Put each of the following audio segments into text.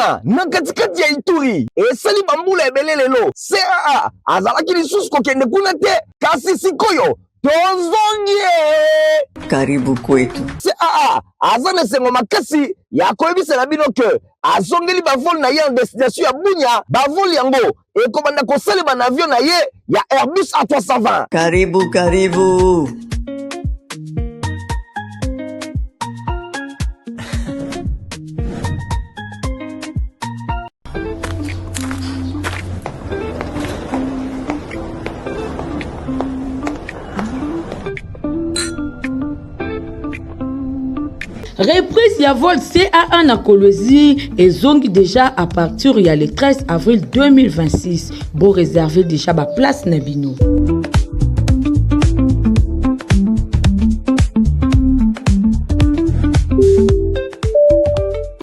Kuna na katikati ya Ituri, esali bambula ebele lelo, CAA azalaki lisusu kokende kuna te, kasi sikoyo tozongi ye. Karibu kwetu. CAA aza na esengo makasi ya koyebisa na bino ke azongeli bavole na ye en destination ya Bunia. Bavole yango ekobanda kosalema na avion na ye ya Airbus A320. Karibu, karibu. Reprise ya vol CAA na Kolwezi ezongi déjà à partir ya le 13 avril 2026. Bo réserver déjà ba place na bino.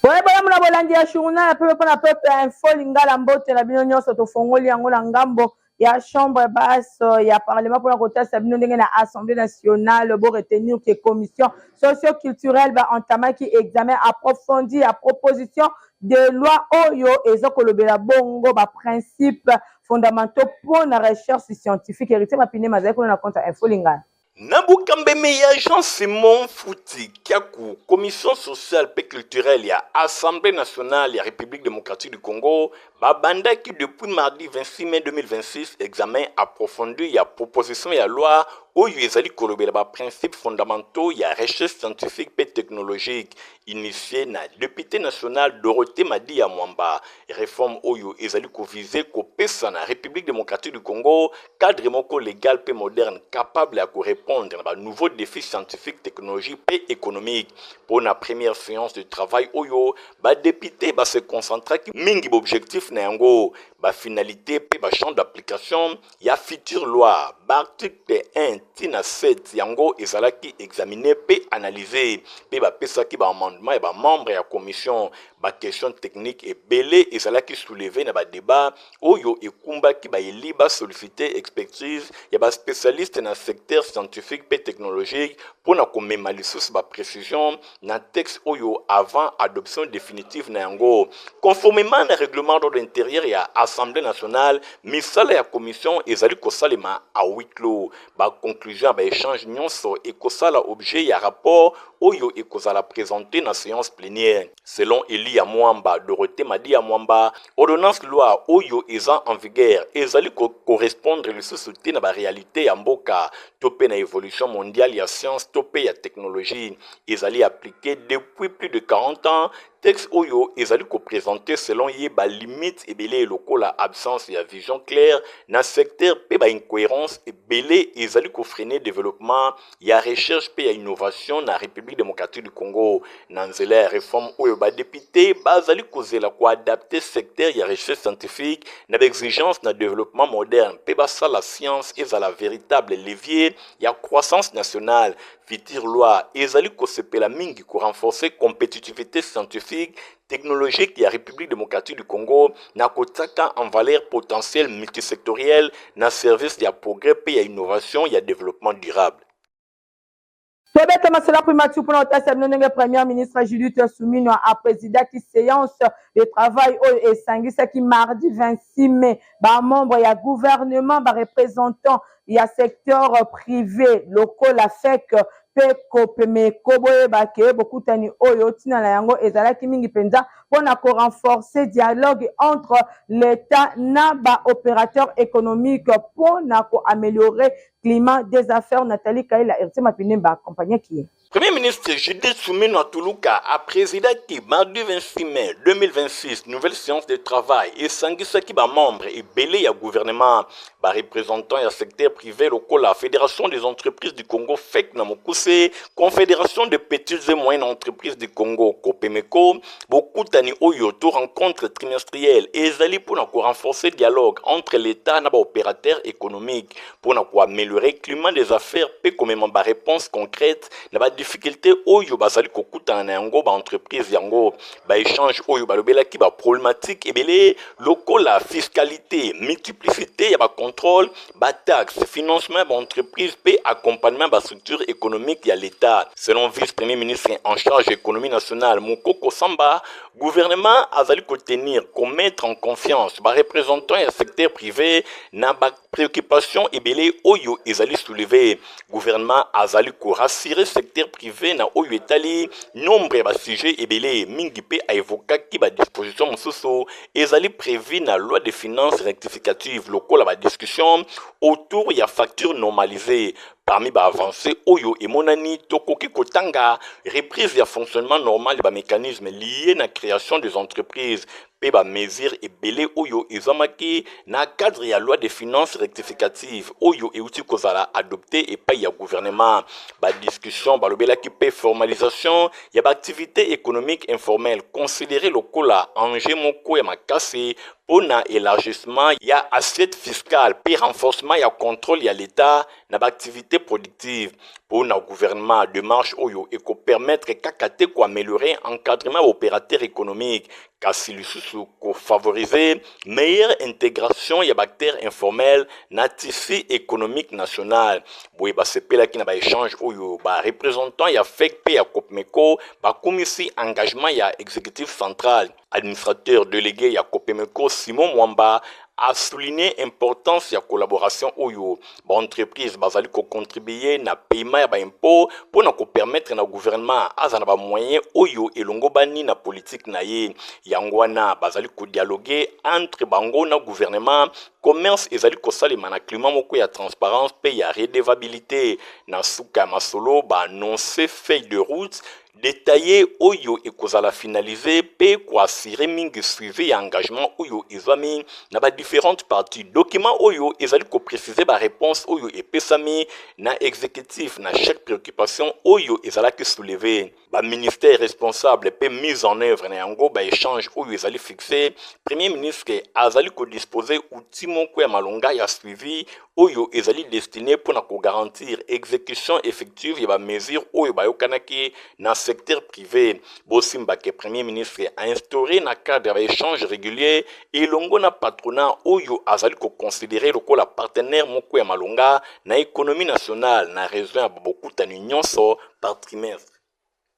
Boye bolamu na bolandi ya journal ya pepe mpona peuple ya info lingala mbote na bino nyonso tofongoli yango na ngambo ya chambre basse ya parlement mpona kotalisa bino ndenge na assemblée nationale bo retenir que commission socio-culturelle ba entamaki examen approfondi ya proposition de loi oyo eza kolobela bongo ba principes fondamentaux mpo na recherche scientifique. Héritier Mapine mazali kuna na compte ya info lingala. Na bokambemi ya Jean-Simon Mfuti Kiaku, Commission sociale mpe culturelle ya Assemblee nationale ya Republique democratique du Congo babandaki depuis mardi 26 mai 2026 examen approfondi ya proposition ya loi oyo ezali kolobela ba principes fondamentaux ya recherche scientifique mpe technologique initie na depute national Dorothee Madiya Mwamba. Reforme oyo ezali ko viser kopesa na Republique democratique du Congo cadre moko legal mpe moderne capable ya ko repondre na ba nouveaux defis scientifiques, technologiques mpe economiques. Mpo na première seance de travail oyo, ba deputes ba se concentraki mingi ba objectifs na yango, ba finalites mpe ba champs d'application ya future loi. Ba articles 1 ti na 7 yango ezalaki examiner mpe analyser mpe bapesaki ba amendements ya ba membres ya commission. Ba questions techniques ebele ezalaki soulever na ba debats oyo ekumbaki ba elus ba solliciter expertise ya ba specialistes na secteur scientifique mpe technologique mpo na komema lisusu ba precisions na texte oyo avant adoption definitive na yango. Conformement na règlement d'ordre interieur ya Assemblee nationale, misala ya commission ezali kosalema à huis clos. Ba conclusions ya ba echanges nionso ekosala objet ya rapport oyo ekozala presenter na seance plenière. Selon Elia Mwamba, Dorothee Madiya Mwamba, ordonnance loi oyo eza en vigueur ezali ko correspondre lisusu te na ba realites ya mboka to mpe na evolution mondiale ya science to mpe ya technologie. Ezali appliquer depuis plus de 40 ans. Texte oyo ezali ko presenter selon ye ba limites ebele lokola absence ya vision claire na secteur mpe ba incoherences ebele ezali ko freiner developpement ya recherche mpe ya innovation na Republique democratique du Congo. Na nzela ya reforme oyo, ba deputes bazali kozela ko adapter secteur ya recherche scientifique na ba exigences na developpement moderne mpe basala science ezala veritable levier ya croissance nationale. Future loi ezali kosepela mingi ko renforcer competitivite scientifique, technologique ya Republique democratique du Congo na kotiaka en valeur potentiel multisectoriel na service ya progrès mpe ya innovation ya développement durable. Tobeta masolo ya primature mpona kotalisa bino ndenge Première ministre Judith Suminwa apresidaki seance de travail oyo esangisaki mardi 26 mai ba membres ya gouvernement, ba representants ya secteur prive lokola FEC mpe Copemeco. Boyeba ke bokutani oyo ntina na yango ezalaki mingi mpenza mpo na ko renforcer dialogue entre l'Etat na ba operateurs economiques mpo na ko ameliorer climat des affaires. Nathalie Kaila, Heritier Mapine ba accompagnaki ye. Premier ministre Judith Suminwa Tuluka a presidaki mardi 26 mai 2026 nouvelle séance de travail esangisaki ba membres ebele ya gouvernement, ba représentants ya secteur privé lokola Fédération des entreprises du Congo FEC na mokuse, Confédération des petites et moyennes entreprises du Congo COPEMECO. Bokutani oyo to rencontre trimestrielle ezali mpona ko renforcer dialogue entre l'État na ba opérateurs économiques mpona ko améliorer koaméliorer climat des affaires mpe komema baréponse concrète na badifficulté oyo bazali kokutana na yango baentreprise yango. Baéchange oyo balobelaki baproblématique ebele lokola fiscalité, multiplicité ya bacontrôle, bataxe, financement ya baentreprise mpe accompagnement ya bastructure économique ya l'État. Selon vice premier ministre en charge économie nationale Mokoko Samba, gouvernement azali kotenir komettre en confiance bareprésentant ya secteur privé na bapréoccupation ebele oyo ezali soulevé. Gouvernement azali korassurer secteur privé na oyo etali nombre ya basujet ebele mingi mpe aévokaki badisposition mosusu ezali prévu na loi de finances rectificative, lokola badiscussion autour ya facture normalisée. Parmi baavancé oyo emonani, tokoki kotanga reprise ya fonctionnement normal ya bamécanisme lié na création des entreprises mpe bamesure ebele oyo ezwamaki na cadre ya loi de finances rectificative oyo euti kozala adopté epai ya gouvernement. Badiscussion balobelaki mpe formalisation ya baactivité économique informelle, considéré lokola enjeu moko ya makasi mpo na élargissement ya assiette fiscale mpe renforcement ya contrôle ya l'État na baactivité productive. Mpo na gouvernement, démarche oyo ekopermettre kaka te koaméliorer encadrement ya opérateur économique, kasi lisusu kofavoriser meilleure intégration ya baacteur informel na tissu économique national. Boye basepelaki na baéchange oyo. Bareprésentant ya FEC mpe ya COPMECO bakumisi engagement ya exécutif central. Administrateur délégué ya COPEMECO Simon Mwamba a souligné importance ya collaboration oyo baentreprise bazali kocontribue na paiement ya baimpôt mpo na kopermettre na gouvernement aza na bamoyen oyo elongobani na politike na ye. Yango wana bazali kodialogue entre bango na gouvernement. Commerce ezali kosalema na climat moko ya transparence mpe ya redevabilité. Na suka ya masolo, baannonce feuille de route détaillé oyo ekozala finalisé mpe koassurer mingi suivi ya engagement oyo ezwami na badifférentes parties. Document oyo ezali koprécise baréponse oyo epesami na exécutif na chaque préoccupation oyo ezalaki soulevé, baministère responsable mpe mise en œuvre na yango. Baéchange oyo ezali fixé, premier ministre azali kodispose outil moko ya malonga ya suivi oyo ezali destiné mpona kogarantir exécution effective ya bamesure oyo bayokanaki na secteur privé. Bosimbake premier ministre ainstauré na cadre ya baéchange régulier elongo na patronat oyo azali koconsidérer lokola partenaire moko ya malonga na économie nationale, na raison ya bokutani nyonso par trimestre.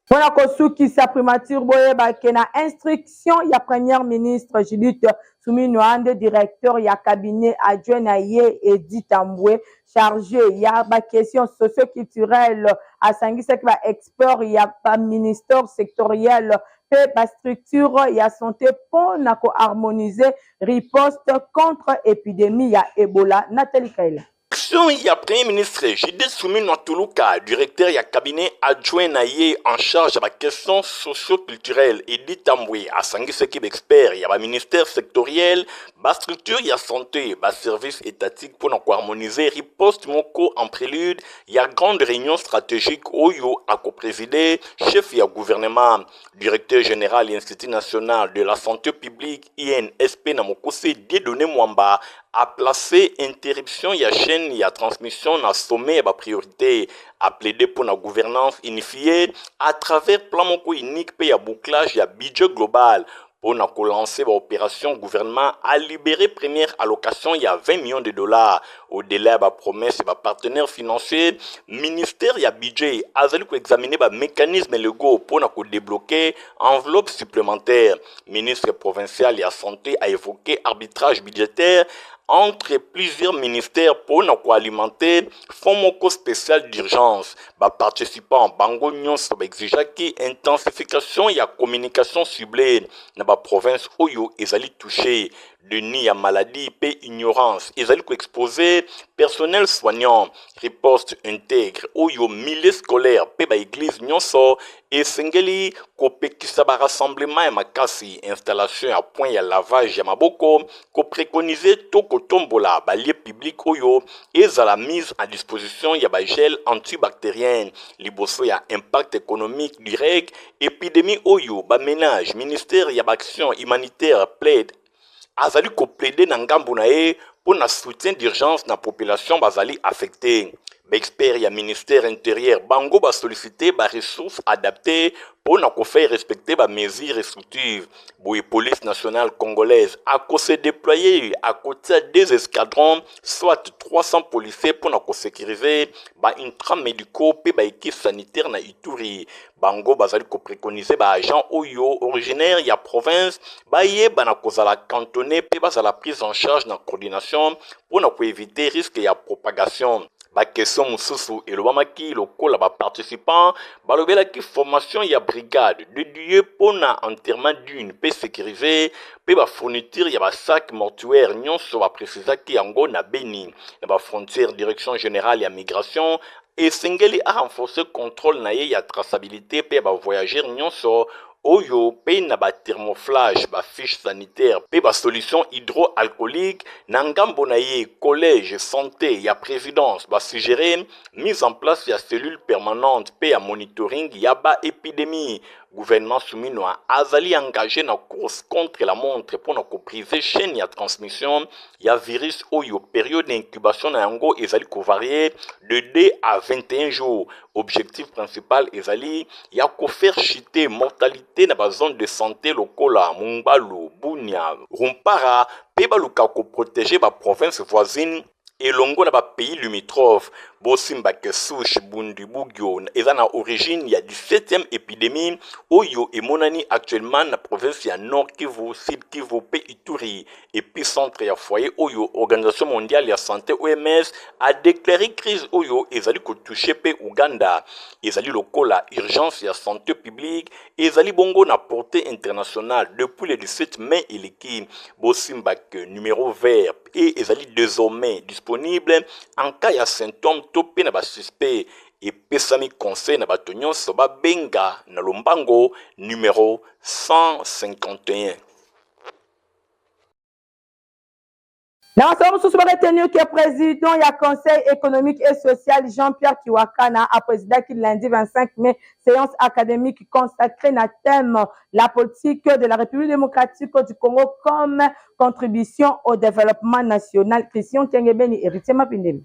Mpona kosukisa primature, boyebake na instruction ya première ministre Judith Suminwa nde directeur ya cabinet adjoint na ye Edi Tambwe, chargé ya baquestion socioculturelle, asangisaki baexpert ya baministère sectoriel mpe bastructure ya santé mpo na koharmoniser riposte contre épidémie ya Ebola. Nathalie Kaila. Action ya premier ministre Judith Suminwa Tuluka, directeur ya cabinet adjoint na ye en charge ya baquestion socio-culturelle Edi Tambwe asangisaki baexpert ya baministère sectoriel, bastructure ya santé, baservice étatique mpona koharmoniser riposte moko en prélude ya grande réunion stratégique oyo akopréside chef ya gouvernement. Directeur général ya Institut national de la santé publique, INSP na mokuse, Dieudonné Mwamba, a placé interruption ya chaîne ya transmission na sommet ya bapriorité. A plaidé pour la gouvernance unifiée à travers plan moko unique mpe ya bouclage ya budget global. Mpona kolancer baopération, gouvernement a libéré première allocation ya 20 millions de dollars. Au-delà ya bapromesse ya bapartenaire financier, ministère ya budget azali koexaminer bamécanisme légaux mpona kodébloquer enveloppe supplémentaire. Ministre provincial ya santé a évoqué arbitrage budgétaire entre plusieurs ministères mpona koalimenter fonds moko spécial d'urgence. Baparticipant bango nyonso baexigeaki intensification ya communication ciblée na baprovince oyo ezali touché. Déni ya maladie mpe ignorance ezali koexpose personnel soignant. Riposte intègre oyo milieu scolaire mpe baeglize nyonso esengeli kopekisa barassemblement ya makasi, installation ya point ya lavage ya maboko, kopréconiser to kotombola balieu public oyo ezala mise à disposition ya bagel antibactérien. Liboso ya impact économique direct épidémie oyo baménage, ministère ya baaction humanitaire plaide azali ko plaider na ngambo na ye mpo na soutien d'urgence na population bazali affectee. Ba experts ya ministère interieur bango ba solliciter ba ressources adaptees mpo na ko faire respecter ba mesures restrictives. Boye police nationale congolaise ako se deployer, akotia deux escadrons soit 300 policiers mpo na ko securiser ba intrants medicaux mpe ba equipes sanitaires na Ituri. Bango bazali ko preconiser ba agents oyo originaires ya province bayeba na kozala cantonnes mpe bazala prise en charge na coordination mpo na ko eviter risque ya propagation. Ba questions mosusu elobamaki lokola ba participants balobelaki formation ya brigade dedie mpo na enterrement digne mpe securise mpe ba fournitures ya ba sacs mortuaires nyonso ba precisaki yango na Beni na ba frontières. Direction generale ya migration esengeli a renforcer controle na ye ya traçabilite mpe ya ba voyageurs nyonso oyo mpe na ba thermoflash, ba fiches sanitaires mpe ba solutions hydroalcooliques. Na ngambo na ye, collège sante ya presidence ba suggerer mise en place ya cellule permanente mpe ya monitoring ya ba epidemies. Gouvernement Suminwa azali engage na course contre la montre mpo na ko briser chaine ya transmission ya virus oyo periode d'incubation na yango ezali ko varier de 2 à 21 jours. Objectif principal ezali ya ko faire chuter mortalite na ba zones de sante lokola Mungbalu, Bunia, Rwampara mpe baluka ko proteger ba provinces voisines elongo na ba pays limitrophes. Bosimba que souche Bundibugyo eza na origine ya 17e epidemie oyo emonani actuellement na province ya Nord Kivu, Sud Kivu mpe Ituri. Epicentre ya foyer oyo Organisation mondiale ya sante OMS a declare crise oyo ezali ko toucher mpe Ouganda. Ezali lokola urgence ya sante publique ezali bongo na portee internationale depuis le 17 mai eleki. Bosimba que numero vert e ezali desormais disponible en cas ya symptome to mpe na ba suspect. Epesami conseil na bato nyonso babenga na lombango numero 151. Na masolo mosusu, baretenir que président ya Conseil économique et social Jean-Pierre Kiwakana aprésidaki lundi 25 mai séance académique consacrée na thème la politique de la République démocratique du Congo comme contribution au développement national. Christian Kengebeni, Héritier Mapindemi.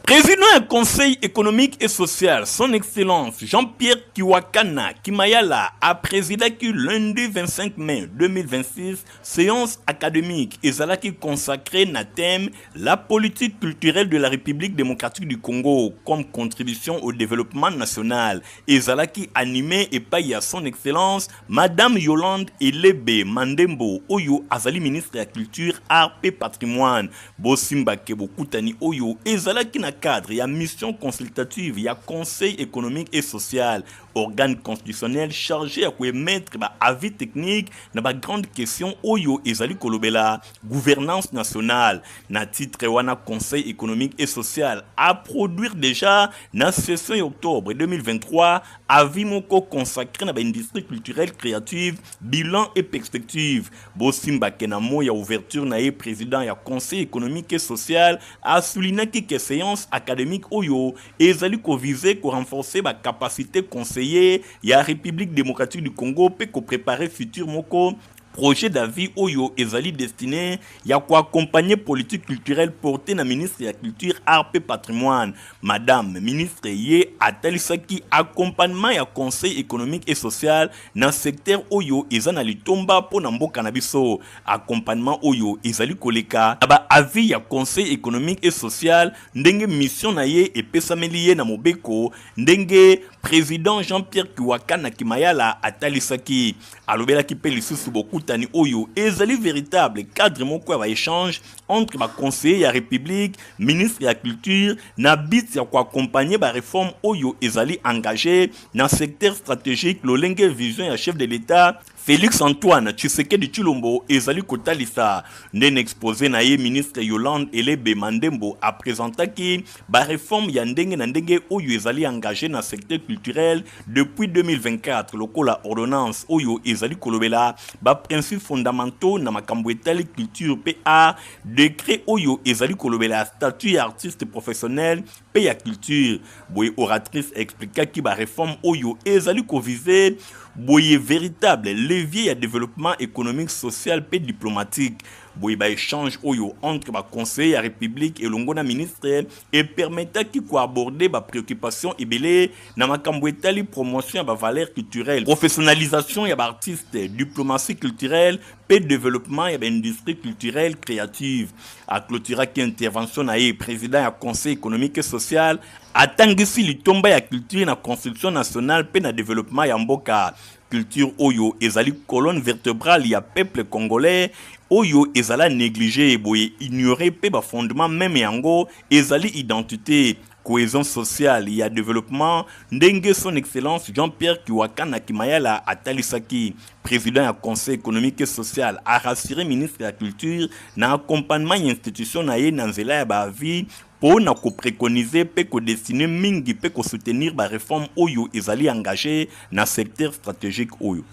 Président ya Conseil économique et social, Son Excellence Jean-Pierre Kiwakana Kimayala apresidaki lundi 25 mai 2026 séance académique ezalaki consacrée na thème La politique culturelle de la République démocratique du Congo comme contribution au développement national, ezalaki animée epai ya Son Excellence Madame Yolande Elebe Mandembo oyo azali ministre ya Culture, Arts pe Patrimoine. Bosimba ke bokutani oyo ezalaki na cadre ya mission consultative ya Conseil economique et social, organe constitutionnel charge ya ko emettre ba avis techniques na ba grandes questions oyo ezali kolobela gouvernance nationale. Na titre wana, Conseil economique et social a produire déjà na session ya octobre 2023 avis moko consacré na ba industrie culturelle créative, bilan et perspective. Bosimba ke na mot ya ouverture na ye, president ya Conseil economique et social a soulignaki ke seance academique oyo ezali ko viser ko renforcer ba capacites conseillers ya Republique democratique du Congo pe ko preparer futur moko projet d'avis oyo ezali destiné ya ko accompagner politique culturelle portée na ministre ya Culture, Arts pe Patrimoine. Madame ministre ye atalisaki accompagnement ya Conseil economique et social na secteur oyo eza na litomba mpo na mboka na biso. Accompagnement oyo ezali koleka na ba avis ya Conseil economique et social ndenge mission na ye epesameli ye na mobeko, ndenge president Jean-Pierre Kiwakana Kimayala atalisaki. Alobelaki mpe lisusu bokutani oyo ezali veritable cadre moko ya ba echanges entre ba conseillers ya Republique, ministre ya Culture na but ya ko accompagner ba reformes oyo ezali engager na secteur strategique lolenge vision ya chef de l'Etat Felix Antoine Tshisekedi Tshilombo ezali kotalisa. Nde na expose na ye, ministre Yolande Elebe Mandembo a presentaki ba reformes ya ndenge na ndenge oyo ezali engager na secteur culturel depuis 2024 lokola ordonnance oyo ezali kolobela ba principes fondamentaux na makambo etali culture mpe art, decret oyo ezali kolobela statut ya artiste professionnel mpe ya culture. Boye oratrice explikaki ba reformes oyo ezali ko viser boye véritable levier ya développement économique, social mpe diplomatique. Boye ba échange oyo entre ba conseillers ya République elongo na ministre epermetaki koaborder ba préoccupation ebele na makambo etali promotion ya ba valeurs culturelles, professionnalisation ya ba artistes, diplomatie culturelle mpe développement ya ba industrie culturelle créative. Aclôturaki intervention na ye, président ya Conseil économique et social atangisi litomba ya culture na construction nationale mpe na développement ya mboka. Culture oyo ezali colonne vertébrale ya peuple congolais oyo ezala négligé, boye ignoré, mpe bafondement même yango ezali identité, cohésion sociale ya développement, ndenge Son Excellence Jean-Pierre Kiwakana Kimayala atalisaki. Président ya Conseil économique et social arassuré ministre ya Culture na accompagnement ya institution na ye na nzela ya baavis mpo na kopréconiser mpe kodessiner mingi mpe kosoutenir baréforme oyo ezali engagé na secteur stratégique oyo.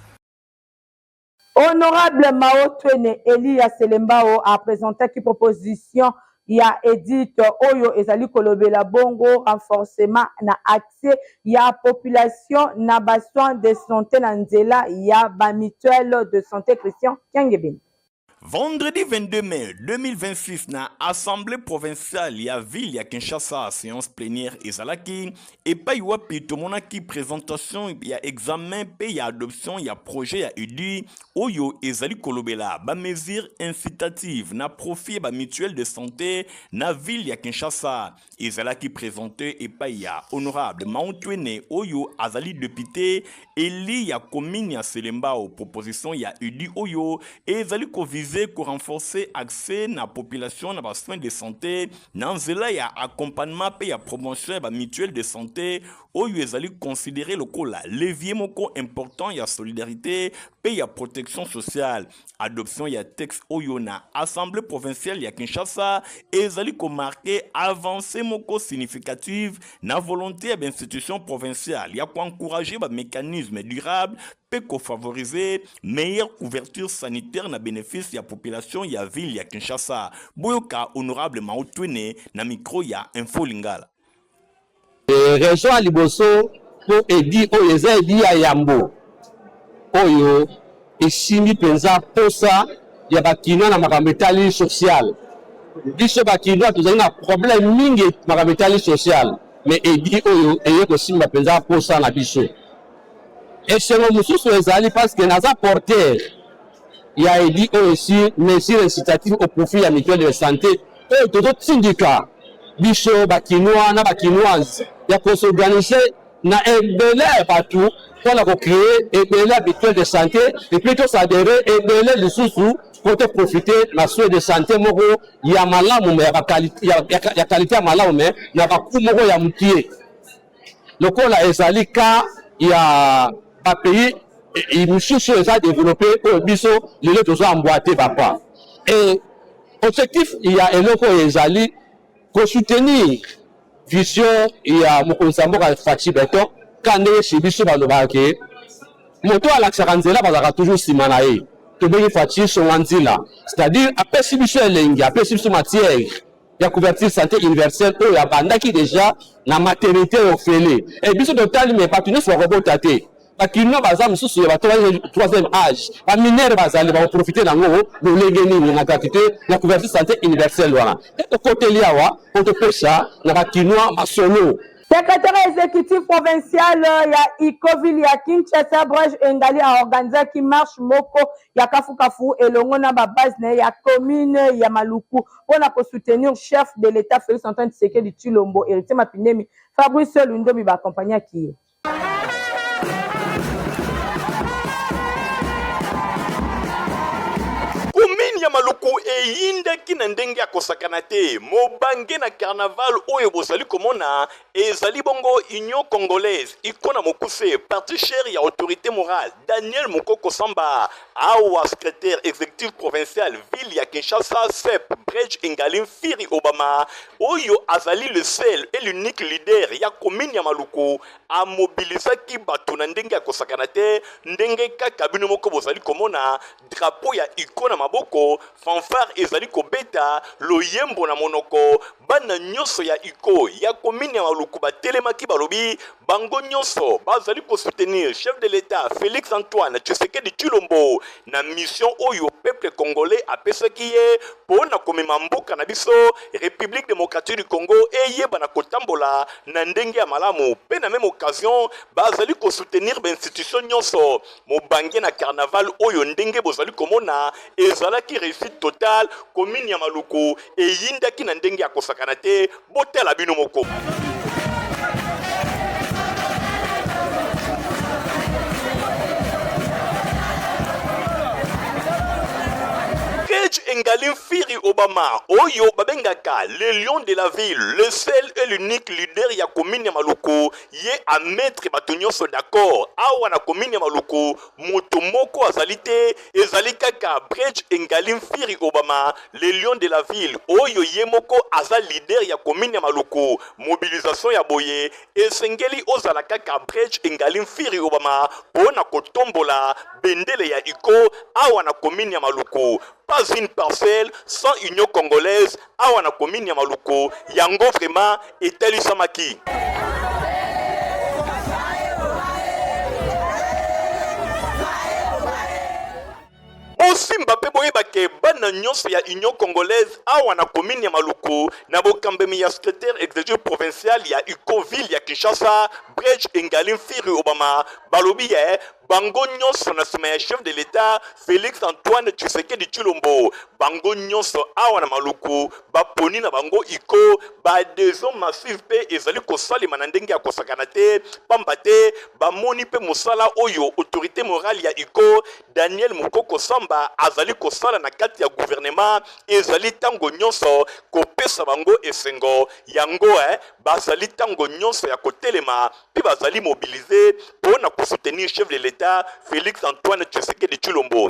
Honorable Mao Twene Elia Selembao a présenté proposition ya édit oyo ezali kolobela bongo renforcement na accès ya population na basoins de santé na nzela ya bamutuelle de santé. Christian Kiangebeni. Vendredi 22 mai 2026, na Assemblée provinciale ya ville ya Kinshasa, séance plénière ezalaki epai wapi tomonaki présentation ya examen mpe ya adoption ya projet ya édit oyo ezali kolobela bamesure incitative na profit ya bamutuelle de santé na ville ya Kinshasa. Ezalaki présenté epai ya honorable Mauntwene oyo azali député élu ya commune ya Selembao. Proposition ya édit oyo ezali koviser korenforcer accès na population na basoins de santé na nzela ya accompagnement mpe ya promotion ya bamutuelle de santé oyo ezali considéré lokola levier moko important ya solidarité mpe ya protection sociale. Adoption ya texte oyo na Assemblée provinciale ya Kinshasa ezali komarquer avancée moko significative na volonté ya bainstitution provinciale ya koencourager bamécanisme durable mpe kofavoriser meilleure couverture sanitaire na bénéfice ya population ya ville ya Kinshasa. Boyoka honorable Mautwene na micro ya Info Lingala. Raison ya liboso mpo édit oyo eza édit ya yambo oyo esimbi mpenza posa ya Bakinois na makambo etali social. Biso Bakinois tozali na problème mingi makambo etali social, mais édit oyo eye kosimba mpenza posa na biso. Esengo mosusu ezali parce que naza porteur ya édit oyo sur mesure incitative au profit ya mutuelle de santé, oyo tozotindika biso Bakinois na Bakinoise ya kos'organiser na ebele ya bato mpona kocréer ebele ya mutuelle de santé et puis toadhérer ebele lisusu mpo toprofiter na soin de santé moko ya malamu, mais ya qualité ya malamu, mais na bacoût moko ya moke, lokola ezali ka ya bapays misusu eza développé oyo biso lelo toza emboîter bapa. Et objectif ya eloko oyo ezali kosoutenir vision ya mokonzi ya mboka Fatshi Béton. Ka ndenge chez biso balobaka ke moto alakisaka nzela, bazalaka toujours nsima na ye. Tobengi Fatshi songa nzila, c'est-à-dire apesi biso elengi, apesi biso matière ya couverture santé universelle oyo abandaki déjà na maternité ofele. E biso totali, mais bato nyonso bakobota te. Bakinois baza mosusu ya bato troisième âge, bamineurs bazali, bakoprofiter nango lolenge nini na gratuité ya couverture santé universelle wana? Te, tokoteli awa mpo topesa na Bakinois masolo. Secrétaire exécutif provincial ya Icoville ya Kinshasa, Brege Engali, aorganizaki marche moko ya kafukafu elongo na babase na ye ya commune ya Maluku mpona kosoutenir chef de l'État Félix Antoine Tshisekedi Tshilombo. Héritier Mapinemi, Fabrice Lundomi baakompagnaki ye. Commune ya Maluku eyindaki na ndenge ya kosakana te. Mobange na carnaval oyo bozali komona ezali bongo Union congolaise, iko na mokuse, parti cher ya autorité morale Daniel Mokoko Samba. Awa secrétaire exécutif provincial ville ya Kinshasa, sep. Brej Engali Mfiri Obama oyo azali le seul et l'unique leader ya commune ya Maluku amobilisaki bato na ndenge ya kosakana te, ndenge kaka bino moko bozali komona drapeau ya iko na maboko, fanfare ezali kobeta, loyembo na monoko, bana nyonso ya iko ya commune ya Maluku batelemaki balobi bango nyonso bazali ko soutenir chef de l'Etat Felix Antoine Tshisekedi Tshilombo na mission oyo peuple congolais apesaki ye mpo na komema mboka na biso Republique democratique du Congo eyebana kotambola na ndenge ya malamu mpe na meme occasion bazali ko soutenir ba institution nyonso mobange na carnaval oyo ndenge bozali komona ezalaki réussite totale. Commune ya Maluku eyindaki na ndenge ya kosakana te, botala bino moko. Engali Mfiri Obama oyo babengaka le lion de la ville, le seul et l'unique leader ya commune ya Maluku, ye amettre bato nyonso d'accord. Awa na commune ya Maluku moto moko azali te, ezali kaka Bridge Engali Mfiri Obama, le lion de la ville, oyo ye moko aza leader ya commune ya Maluku. Mobilisation ya boye esengeli ozala kaka Bridge Engali Mfiri Obama mpo na kotombola bendele ya iko awa na commune ya Maluku. Pas une parcelle sans union congolaise awa na commune ya Maluku, yango vraiment etalisamaki. Bosimba mpe boyeba ke bana nyonso ya Union congolaise awa na commune ya Maluku na bokambemi ya secretaire executif provincial ya UCO ville ya Kinshasa Brej Engali Mfiri Obama balobi ye bango nyonso na nsima ya chef de l'Etat Felix Antoine Tshisekedi Tshilombo. Bango nyonso awa na Maluku baponi na bango iko ba adhesion massive mpe ezali kosalema na ndenge ya kosakana te, pamba te bamoni mpe mosala oyo autorite morale ya iko Daniel Mukoko Samba azali kosala na kati ya gouvernement ezali ntango nyonso kopesa bango esengo yango bazali ntango nyonso ya kotelema mpe bazali mobilise mpo na kosoutenir chef de l'Etat Felix Antoine Tshisekedi Tshilombo.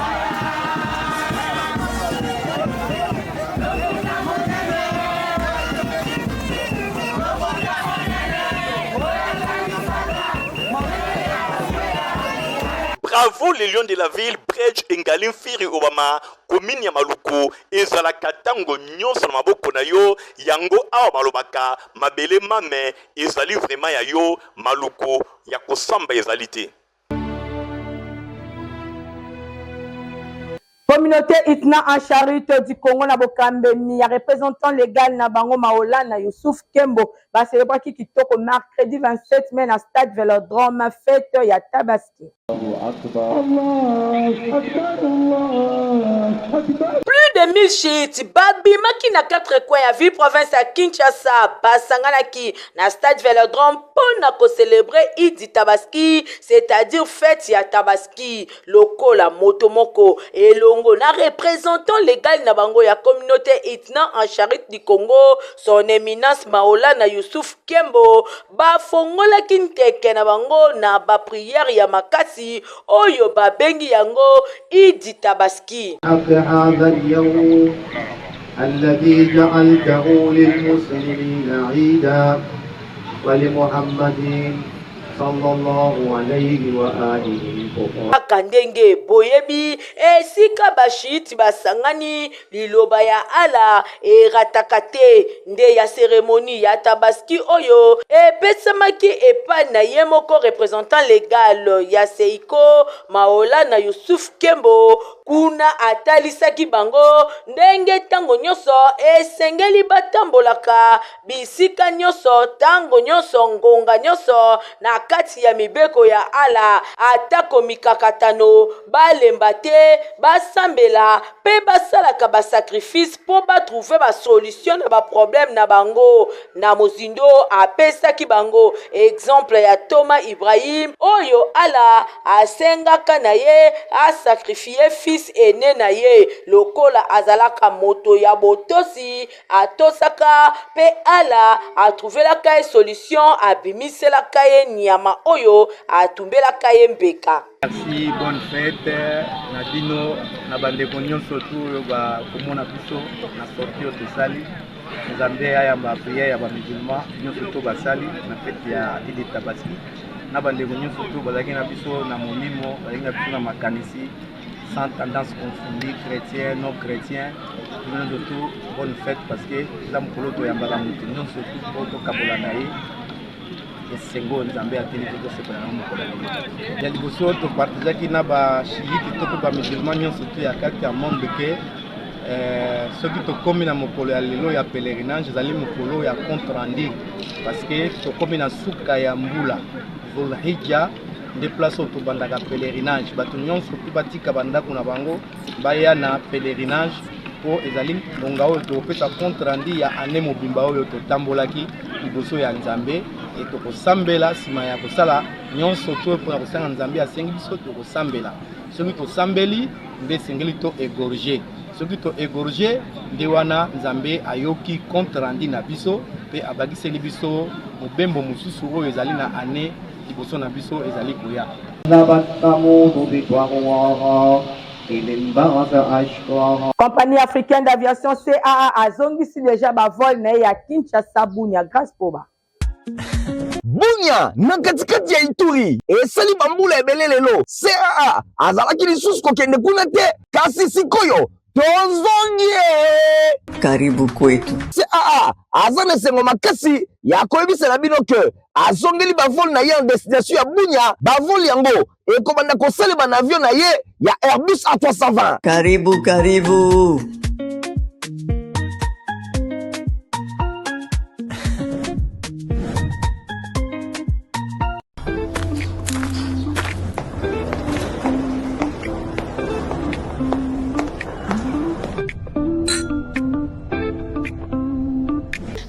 Bravo les lions de la ville, Brej Engali Mfiri Obama, commune ya Maluku ezalaka tango nyonso na maboko na yo, yango awa balobaka mabele mame ezali vraiment ya yo, Maluku ya kosamba ezali te. Communauté Itna en Charite du Congo na bokambemi ya représentant légal na bango Maolana Youssouf Kembo ba celebraki kitoko mercredi 27 mai na stade Velodrome fête ya Tabaski. Plus de 1000 chiites babimaki na quatre coins ya ville province ya Kinshasa basanganaki na stade Velodrome mpo na kocelebre Idi Tabaski, c'est-à-dire fête ya Tabaski lokola moto moko elongo na représentant légal na bango ya communauté Itna en Charite du Congo, son éminence Maolana Youssouf Kembo, bafongolaki nteke na bango na ba prière ya makasi oyo babengi yango Idi Tabaski. الذي جعلته للمسلمين عيدا ولمحمد صلى الله عليه وآله. Kaka ndenge boyebi esika bashiiti basangani, liloba ya Allah erataka te. Nde ya seremoni ya Tabaski oyo epesamaki epai na ye moko representant legal ya Seiko Maolana Youssouf Kembo, Kuna atalisaki bango ndenge ntango nyonso esengeli batambolaka bisika nyonso, ntango nyonso, ngonga nyonso na kati ya mibeko ya Allah, atako mikakatano, balemba te, basambela mpe basalaka ba sacrifices mpo ba trouver ba solutions na ba problèmes na bango. Na mozindo, apesaki bango exemple ya ntoma Ibrahim oyo Allah asengaka na ye a sacrifier fils aine na ye. Lokola azalaka moto ya botosi, atosaka mpe Allah a trouvelaka ye solution, abimiselaka ye nyama oyo atumbelaka ye mbeka. Merci. Tabaski, bonne fête na bino na bandeko nyonso tu oyo bakomona biso na sortie oyo tosali. Nzambe ayamba prière ya ba musulmans nyonso to basali na fete ya Eid Tabaski na bandeko nyonso to bazalaki na biso na molimo, bazalaki na biso na makanisi sans tendance confondue, chrétien, non chrétien, bino nyonso tu bonne fête parce que eza mokolo toyambaka moto nyonso tu mpo tokabola na ye esengo oyo Nzambe atindi mpo tosepela na mokolo ya lelo. Ya liboso topartageaki na bachiite to mpe bamusulman nyonso tu ya kati ya monde ke eh, soki tokomi na mokolo ya lelo ya pèlerinage ezali mokolo ya compte rendu parce que tokomi na suka ya mbula Zulhijja nde place oyo tobandaka pèlerinage. Bato nyonso mpe batika bandako na bango baya na pèlerinage mpo ezali ngonga oyo tokopesa compte rendu ya année mobimba oyo totambolaki liboso ya Nzambe e tokosambela nsima ya kosala nyonso to mpona kosanga Nzambe asengi biso tokosambela. Soki tosambeli nde esengeli to égorger. Soki to égorger nde wana Nzambe ayoki compte rendu na biso mpe abakiseli biso mobembo mosusu oyo ezali na année liboso na biso ezali koya. Compagnie africaine d'aviation CAA azongisi dejà ba vol na ye ya Kinshasa Bunia Grace Poba. Bunia na katikati ya Ituri esali bambula ebele lelo CAA azalaki lisusu kokende kuna te kasi sikoyo tozongi Karibu kwetu. CAA aza na esengo makasi ya koyebisa na bino ke azongeli bavole na ye en destination ya Bunia. Bavole yango ekobanda kosalema na avion na ye ya Airbus A320. Karibu, karibu.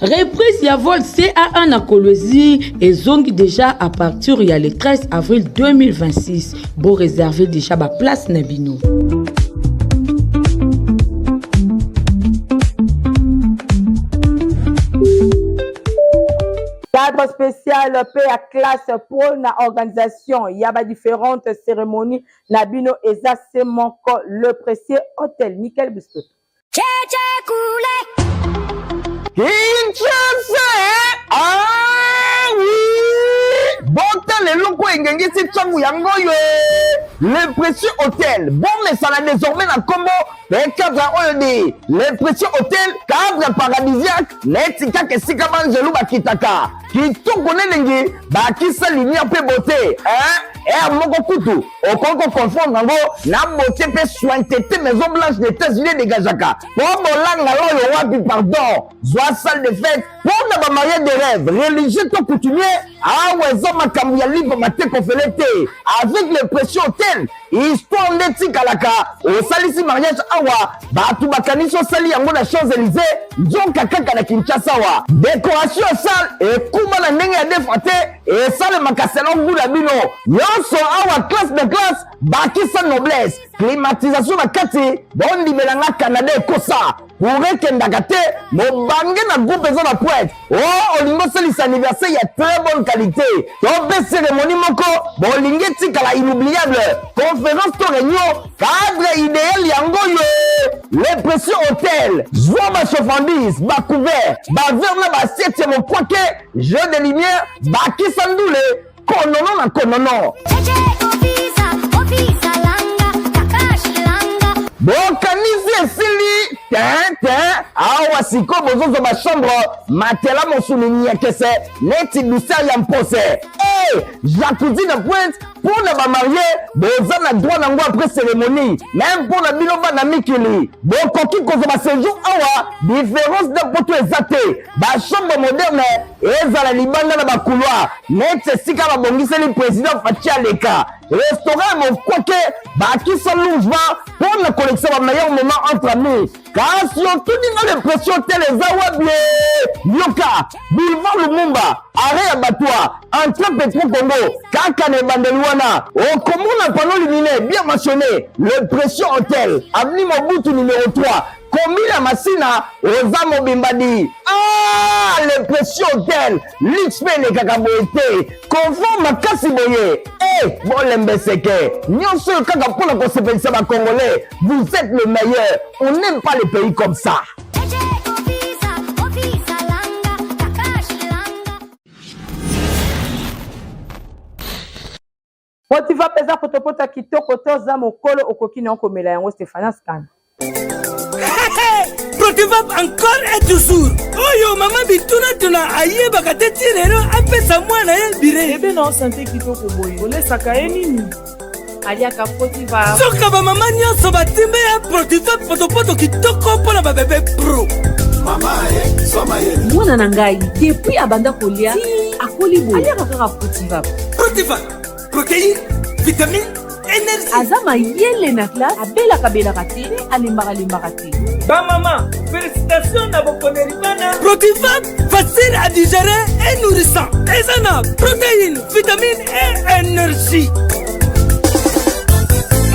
Reprise ya vol CAA na Kolwezi ezongi déjà à partir ya le 13 avril 2026. Bo réserver déjà ba place na bino. Cadre spécial mpe ya classe mpo na organisation ya ba différentes cérémonies na bino eza se moko le précieux hôtel Nickel Bistoto. Kinshasa ah oui botala eloko engengisi ntango yango oyo le précieux hôtel bomesana désormais na nkombo mpe cadre oyo de le précieux hôtel cadre paradisiaque neti kaka esika banzelu bakitaka kitoko na elengi bakisa lumière mpe beauté hein? Air moko kutu okoki koconfondre yango na beauté mpe sointete maison blanche de États-Unis edegajaka mpo bolanga oyo wapi pardon zwa salle de fête mpo na bamariage de rêve religieux to coutumier awa eza makambo ya lipa mateko fele te avec le précieux hôtel histoire nde etikalaka osalisi mariage awa bato bakanisi osali yango na champs élysées nzoka kaka na kinshasa awa decoration ya salle ekuma na ndenge ya defa te esalemaka selon gout na bino nyonso awa classe de classe bakisa noblesse climatisation na kati bondimela nga canada ekosa courant ekendaka te mobange na groupe eza na pointe o oh, olingi osalisa anniversaire ya très bonne qualité to mpe cérémonie moko bolingi etikala inoubliable conférence to réunion cadre idéal yango oyo le précieux hôtel zwa bachauffandise bacouvert bavere na basiete ya mokwake jeu de lumière bakisa ndule konono na konono bokanisi esili te te awa sikoyo bozozwa bachambre matela mosuni nyekese neti douceur ya mpose e hey, jacuzzi na pointe mpo na bamarie boza na droit nango après cérémonie meme mpo na bino bana mikili bokoki kozwa basejour awa différence na poto eza te bachambre moderne ezala libanda na bacouloir neti esika babongiseli président Fatshi aleka restaurant ya mokwake bakisa lounge bar mpo na kolekisa ba meilleur moment entre amis kasi otuni nga l'impression tel eza wapi yoka boulevard Lumumba arrêt ya batwa entrée Petro Congo kaka na ebandeli wana okomona panneau lumineux bien mentionné le pression hôtel avenue Mobutu numéro 3. Commune ya Masina oza mobimba di ah le précieux hôtel luxe mpe elekaka boye te confort makasi boye e eh, bolembeseke nyonso oyo kaka mpo na kosepelisa bacongolais. Vous êtes le meilleur, on n'aime pas les pays comme ça. Motiva mpenza potopota kitoko te oza mokolo okoki na komela yango Stephanas Kanda. Protivap encore et toujours. Oyo mama bitunatuna ayebaka te ti lelo apesa mwana ye bire. Bebe na sante kitoko boye olesaka ye nini? Aliaka Protivap. Soka bamama nyonso batimbe ya Protivap potopoto kitoko mpo na babebe pro. Mwana na ngai depuis abanda kolia akoli boye aliaka kaka Protivap. Protivap, protéine, vitamine, énergie. Aza mayele na classe, abelaka belaka te mpe alembaka lembaka te. Bamama, félicitations na boponeli bana. Protivap, facile à digérer et nourrissant. Eza na protéine, vitamine et énergie.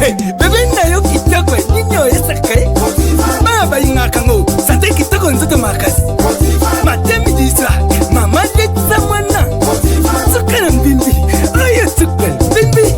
Hey, bebe na yo kitoko nini oyesaka ye bana balingaka yango sante kitoko nzoto makasi matemi disa mama lekisa mwana suka na mbimbi oyo suka mbimbi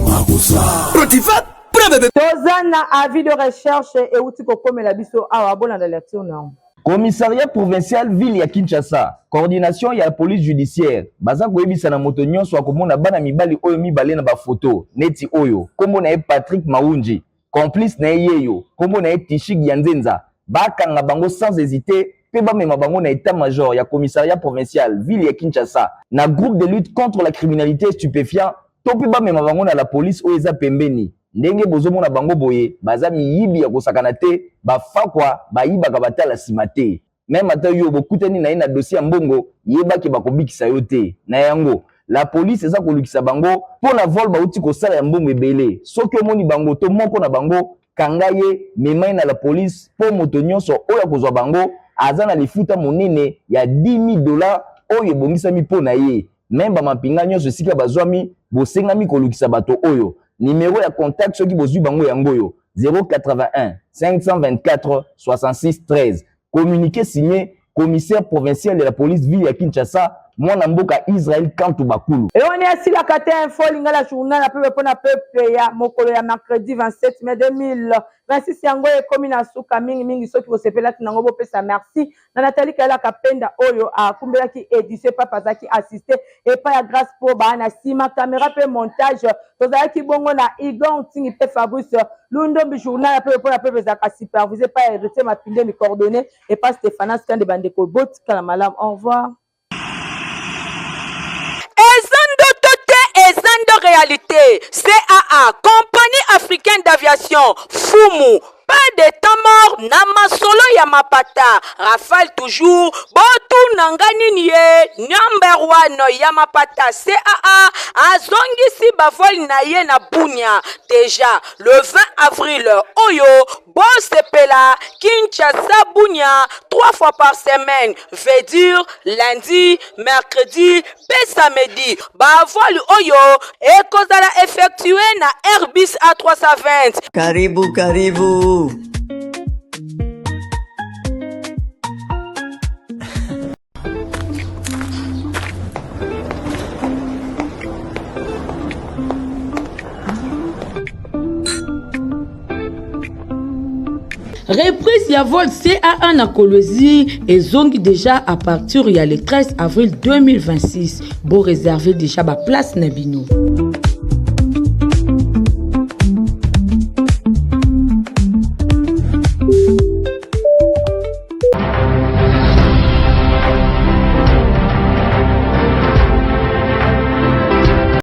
Protiva mpona bebe. Toza na avis de recherche euti kokomela biso awa, bolanda lecture na yango. Commissariat provincial ville ya Kinshasa, coordination ya police judiciaire baza koyebisa na moto nyonso akomona bana mibali oyo mibale na ba photo neti oyo kombo na ye Patrick Maunji, complice na ye yeyo kombo na ye Tishig Yanzenza, bakanga bango sans hesiter pe bamema bango na etat major ya commissariat provincial ville ya Kinshasa na groupe de lutte contre la criminalite et stupefiant to pe bamema bango na la police oyo eza pembeni. Ndenge bozomona bango boye baza miyibi ya kosakana te, ba fakwa bayibaka batala sima te. Meme ata yo bokutani na ye na dossier ya mbongo yeba ke bakobikisa yo te. Na yango la police eza kolukisa bango po na vol bawuti kosala ya mbongo ebele. Soki omoni bango to moko na bango kanga ye mema ye na la police po moto nionso oyo akozwa bango aza na lifuta monene ya 10.000 dollars oyo ebongisami po na ye. Meme ba mampinga nionso esika bazwami bosengami kolukisa bato oyo. Numero ya contact soki bozwi bango yango oyo 081 524 66 13. Communiqué signé commissaire provincial de la police ville ya Kinshasa mwana mboka Israël Kantu Bakulu. Ewani asilaka te info lingala journal ya peuple pona peuple ya mokolo ya mercredi 27 mai 2026 yango ekomi na suka mingi mingi soki bosepelaki nango bopesa merci na Nathalie Kayala Kapenda oyo akumbelaki edition epai azalaki assiste epai ya Grace Poba na nsima camera mpe montage tozalaki bongo na Igor Ntingi mpe Fabrice Lundombi journal ya pepe mpo na pepe ezalaka supervise epai ya Heritier Mapindemi coordonné epai Stephanas Kande bandeko botikala malamu au revoir. Eza ndoto te, eza ndo realite. CAA, Compagnie Africaine d'Aviation, Fumu, pas de temps mort na masolo ya mapata. Rafale toujours, botuna nga nini ye number one ya mapata CAA azongisi bavole na ye na Bunia deja le 20 avril oyo. Bosepela Kinshasa Bunia 3 fois par semaine veut dire lundi, mercredi pe samedi. Ba vol oyo ekozala effectue na Airbus A320. Karibu, karibu. Reprise ya vol CAA na Kolwezi ezongi déjà à partir ya le 13 avril 2026. Bo réserver déjà ba place na bino.